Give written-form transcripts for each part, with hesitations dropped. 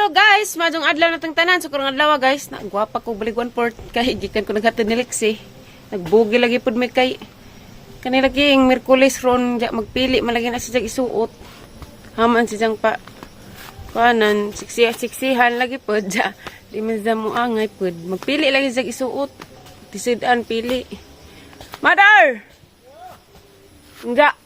Hello guys, maayong adlaw na tang tanan. So karong adlaw guys, na gwapa ko balik one port kay gikan ko naghatod ni Lexi. Nagbugi lagi pud mi kay kani lagi ang Miyerkules ron ja magpili malagi na siya isuot. Haman si jang pa kuanan siksiha siksihan lagi pud ja. Di man siya mo angay pud. Magpili lagi siya isuot. Tisidan pili. Mother! Nga.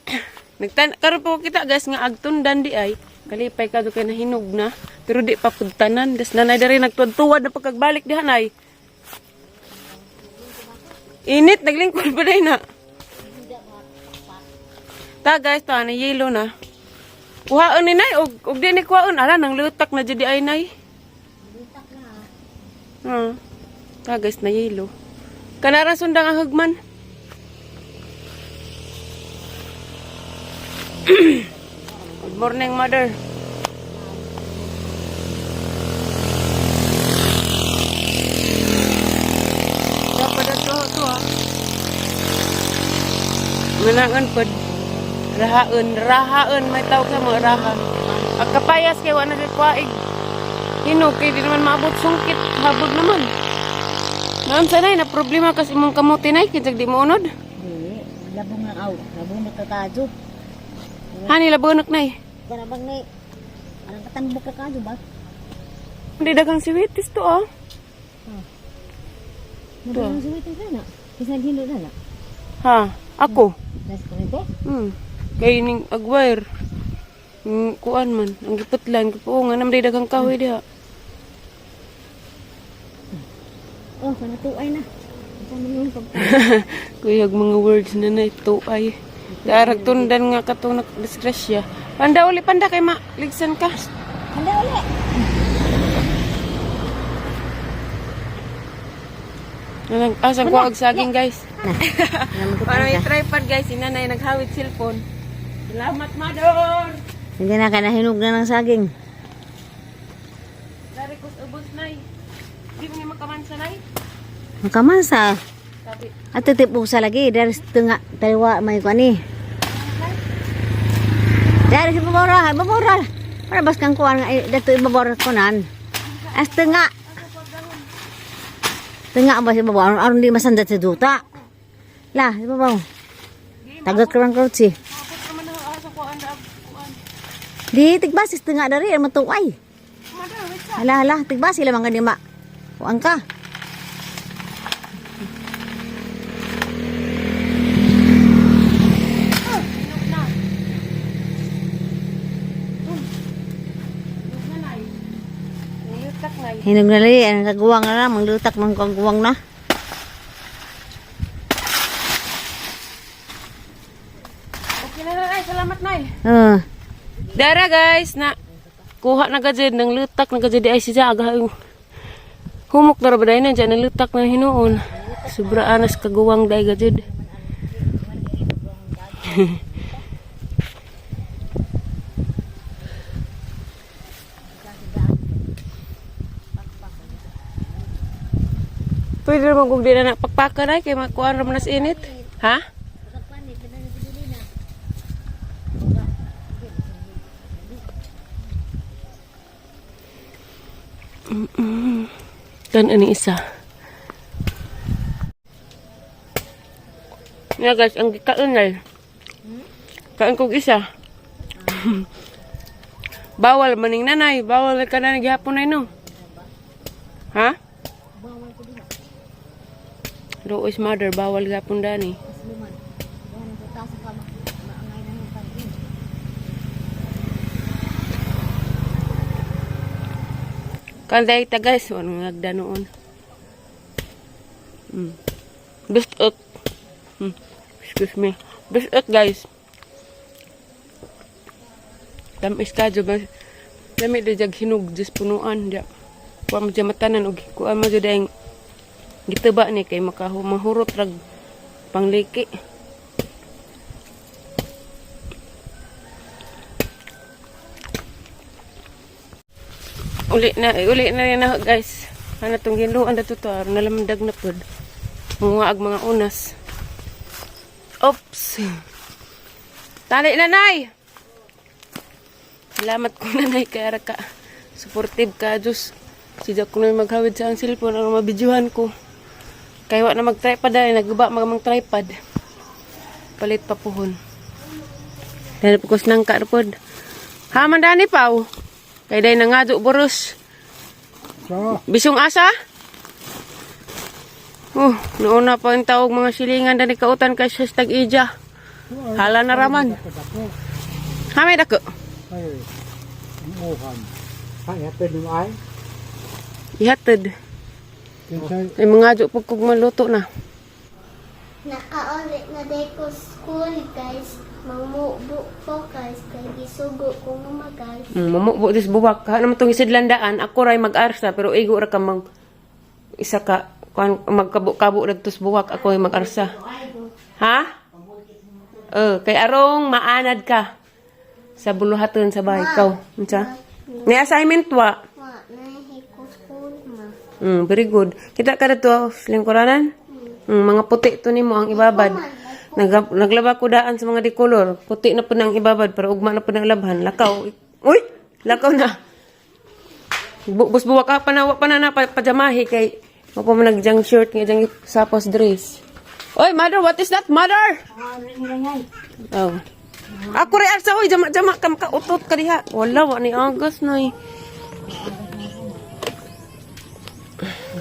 Nagtan karon po kita guys nga agtundan di ay kalipay ka do kay nahinog na pero di pa pud tanan des nanay diri nagtuwad-tuwad na pagkagbalik diha nay. Init naglingkod pa day na. Ta guys ta na yelo na. Kuhaon ni nay og og di ni kuhaon ala nang lutak na jud di ay nay. Na. Ta guys na yelo. Kanarang sundang ang hugman. Good morning, mother. Dapat na to to ah. Manangan pod. Rahaon, rahaon may tawag sa mga raha. Ang kapayas kay wala na kwaig. Hinog kay di naman maabot sungkit, habog naman. Ma'am, sanay na problema kasi imong kamote nay kay di mo unod. Di, labong na aw, labong na kakajo. Hani labonok nay. Kana bang ni anong katambok ka kajo ba? Hindi daghang siwitis to ah. Ito. Ang suwitin ka na. Kasi naghilo na na. Ha, ako. Nas ko. Kay ning agwire. Kuan man, ang giputlan ko nga nam daghang kahoy diha. Oh, kana tuay na. Unsa man yung pag Kuyog mga words na na ito ay. Darag tundan nga katong disgrasya. Panda uli panda kay ma ligsan ka. Handa uli. Nang asang ko og saging guys. Na. Para may tripod guys, si nanay naghawid cellphone. Salamat mother. Hindi na ka nahinog na ng saging. Dari kus ubos nay. Di mo ni makamansa nay. Makamansa. Sabi. At titipo sa lagi dari sa tunga taliwa may kuani. Dari sa babora, babora. Para bas kang kuan nga dato ibabora kunan. As tunga. Tunga ba si babora aron di masandat sa duta. La, si babaw. Tagot ka lang si. Abot naman ang asang kuan da kuan. Di tigbasis tunga dari ang matuay. Mother, wait sa. Hala hala, tigbasi lamang ka di ma. Kuan ka. Hinog na. Hinog na nay. Nilutak nay. Hinog na lagi, ang kaguwang na lang, manglutak ng kaguwang na. Okay na nay, salamat nay. Dara guys, na kuha na gajed ng lutak na gajed ay siya aga yung humok na ba na dyan ng lutak na hinuon. Sobra anas kaguwang day gajed. Pwede naman kung di na napakpaka na kay makuha naman nas init. Ha? Kan ani isa. Ya guys, ang gikaon na. Kain kog isa. Bawal maning nanay, bawal ka na gihapon nay no. Ha? Luoy mother, bawal gihapon dani. Kanday ta guys, ano nagda noon. Biscuit. Excuse me. Biscuit guys. Tamis ka jud mas. Lami da jag hinog jus punuan ja. Kuha mo dyan matanan og kuha mo jud ang gitaba ni kay makahu mahurot rag pangliki. Uli na rin ako guys. Ano tong ginluan na to to, aron nalamdag na pod. Mga ag mga unas. Oops. Tali na nay. Salamat ko nanay kay ara ka. Supportive ka, Diyos. Si Jack ko na maghawid sa ang cellphone aron mabidyohan ko. Kay wa na mag-tripod dahil naguba mag mag tripod. Palit pa puhon. Dahil po nang karpod. Haman dani paw. Kay day nangadyo boros. So, Bisong asa? Oh, noona pa ang tawag mga silingan dani kautan kay #ija. Hala na raman. Hamay dako. Ay, ang uhan. Ay, happy nung ay. Ihatid. Kinsay, Ay mga adyo pag kog maluto na. Nakaulit na day ko school, guys. Mamubo ko, guys. Kay gisugo ko mama, guys. Mamubo dis buwak. Ha naman tong isidlandaan, ako ray mag-arsa pero igo ra ka mag isa ka kuan magkabo-kabo dagtos buwak ako ay mag-arsa. Ha? Eh, kay arong maanad ka sa buluhaton sa bahay ikaw. Unsa? May assignment wa. Wa, nahi ko school, ma. Very good. Kita ka dito, lingkuranan? Mga puti to nimo ang ibabad. Naglaba ko daan sa mga dikolor. Puti na po ang ibabad pero ugma na po ng labhan. Lakaw. Uy! Lakaw na. Bus buwa ka pa na, wa pa na na pa, pajamahi kay wa pa man nagjang shirt nga jang sapos dress. Oy, mother, what is that, mother? Oh. Ako rin arsa, oy, jama-jama kam ka utot ka diha. Wala, wa ni August na eh.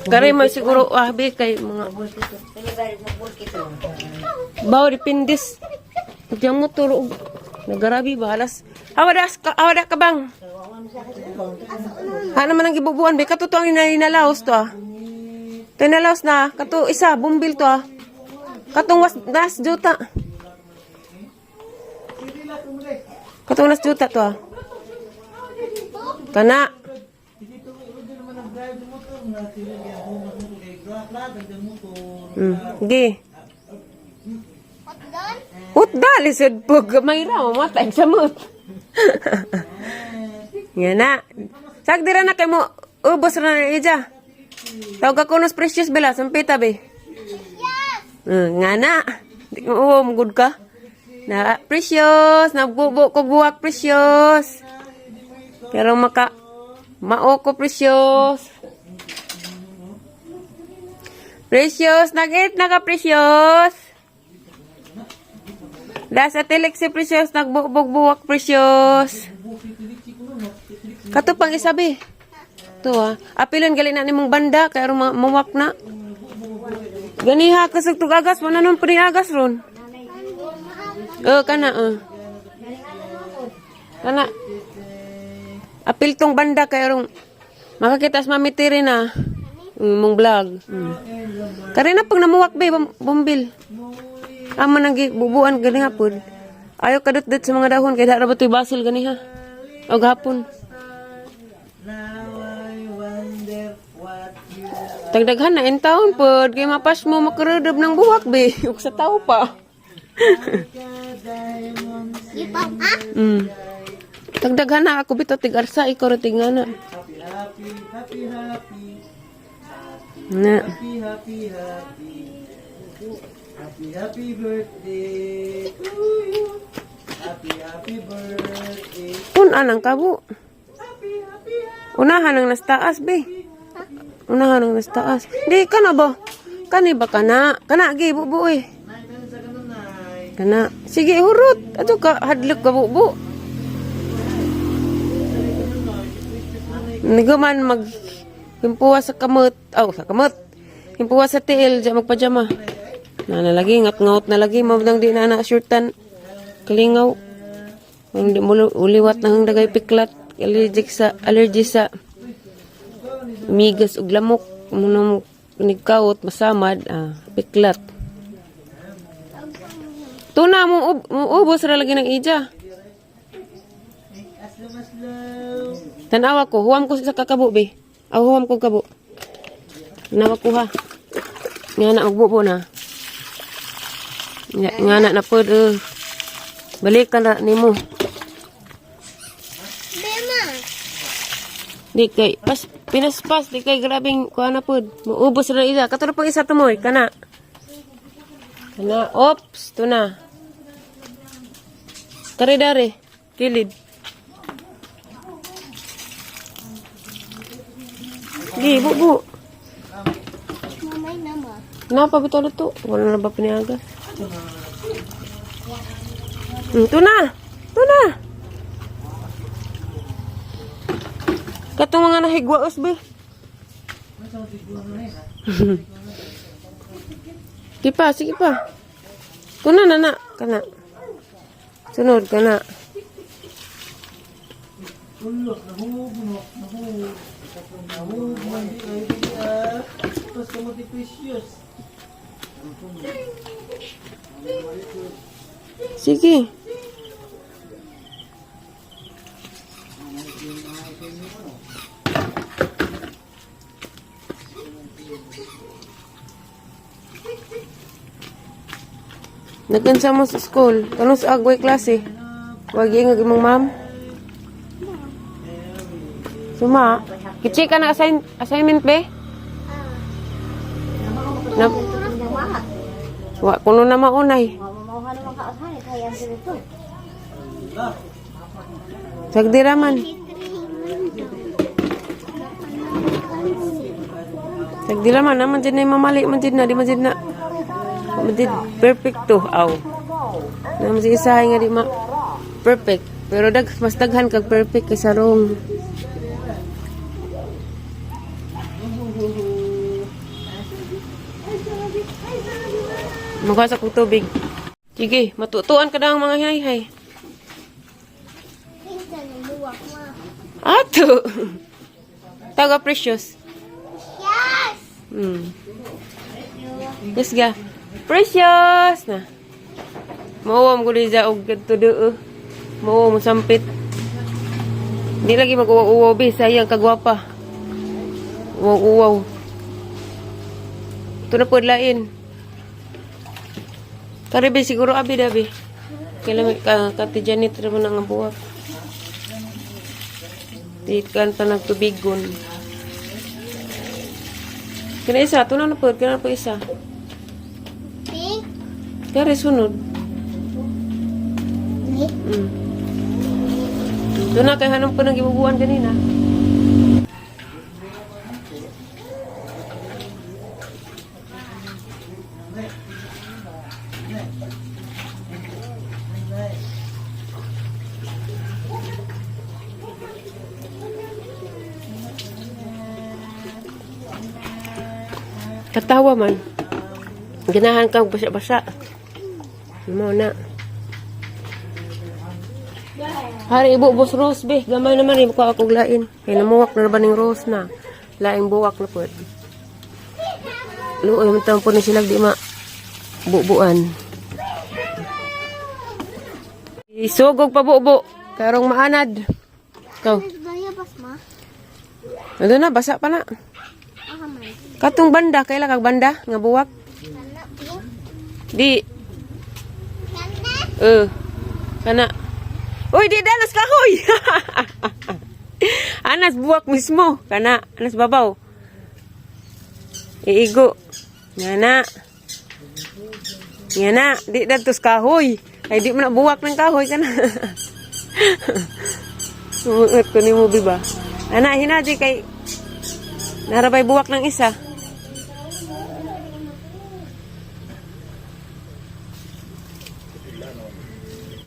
Kare may siguro ahbi kay mga Baw dipindis. Diyan mo turo og nagarabi ba halas. Awada ka awada ka bang. Ha naman ang gibubuan be kato to ang inalaos to ah. Tinalaos na kato isa bumbil to ah. Katong was nas juta. Katong nas juta to ah. Kana. Gi. Utda lisod po gamay ra mamatay sa mut. Nga na. Sagdira na kay mo ubos ra na ija. Tawag ako nos precious bela sampita be. Nga na. Di mo uwo good ka. Na precious, nagbubo ko buwak precious. Pero maka mao ko precious. Precious, nag-eat na ka precious. Das atilik si Precious, nagbugbog-buwak Precious. Kato pang isabi. To ah. Apilon gali na nimong banda kay aron mawak na. Ganiha kasug tugagas mo na nun agas ron. Oh, kana oh. Kana. Apil tong banda kay aron makakita sa mami Tiri na mong vlog. Kare na pag namuwak be bombil. Amo nang bubuan gani hapon. Ayaw kadut-dut sa mga dahon kay dara ba to'y basil gani ha. Og hapon. Tagdaghan na in town pod kay mapas mo makarudob ng buwak be ug sa tao pa. Ipang, ha? Tagdaghan na ako bitaw tig arsa ikaw ra tingana. Na. Happy, happy, happy. Happy, happy birthday to you. Happy, happy birthday. Una nang kabo. Unahan ang nas taas, be. Unahan ang nas taas. Di, kana ba? Kani ba kana? Kana, gi, bubu eh. Kana. Sige, hurot. Ato ka, hadlok ka bubu. Nagaman mag himpuwa sa kamot. Aw, sa kamot. Himpuwa sa tiil, diya magpajama. Na na lagi, ngat-ngot na lagi. Mabdang di na na shortan. Kalingaw. Ang di mo uliwat na hang dagay piklat. Allergic sa, allergy sa migas ug lamok. Muna mo nigkawot, masamad, ah, piklat. Tuna, mo, mo ubos ra lagi ng ija. Tanawa ko, huwam ko sa kakabo, be. Aw, huwam ko kabo. Tanawa ko ha. Nga na, magbubo na. Nga, nga na pod, eh. Balik ka na nimo. Bema. Di kay pas pinaspas di kay grabing kuha na pod. Muubos ra ida. Kato na pang isa tumoy kana. Kana ops to na. Kare dare kilid. Gi, bubu. Mamay na ma. Napa bitaw na to? Wala na ba piniaga? Ito na! Ito na! Katong mga nahigwaos, be. Sige pa, sige pa. Ito na, nana. Kana. Sunod, kana. Ulo, nahug mo, nahug. Nahug man di ay di ah. Tapos mo di precious. Sige. Nag-unsa mo sa school? Kano sa agway klase? Wag ingag imong ma'am? Suma. Kichi ka na assignment be? Na, wa kuno na maunay. Sagdira man. Sagdira man naman jud na yung mamali man jud na di man jud na. Man jud perfect to aw. Naman si isahay nga di ma perfect. Pero mas daghan kag perfect kaysa wrong. Magkuha sa kong tubig. Sige, matutuan ka na ang mga hinayhay. Pinta na luwak ma. Ato! Taga precious. Yes! Yes ga. Precious na. Mauwam ko liza og kadto doo. Mauwa mo sampit. Di lagi mag-uwaw-uwaw be, sayang kagwapa. Uwaw-uwaw. Ito na po lain. Karibe siguro abi dabi. Kailan ka kati Janet ra mo na nga buwak. Di kan pa nagtubigon. Kina isa, ito na na po, kina na po isa. Pink. Kaya sunod. Ni. Ito na, kaya hanong po nang gibubuan kanina. Katawa man. Ganahan kang basa-basa. Mo na. Hari ibu bos rose be, gamay naman ibu ko akong lain. Kay namuwak na ba ning rose na. Laing buwak na pod. Luoy man taon po ni sila di ma bubuan. Isugog pa bubo karong maanad. Ikaw. Bayabas ma. Ano na basa pa na. Ah man. Katong banda kaila kag banda nga buwak. Kana pink. Di Kana. eh kana. Uy, di danas kahoy. Anas buwak mismo kana, anas babaw. Iigo. Nga na. Nga na, di datos kahoy. Ay di man na buwak ng kahoy kana. Sumuot ko ni mo ba? Ana hinaji kay narabay buwak ng isa.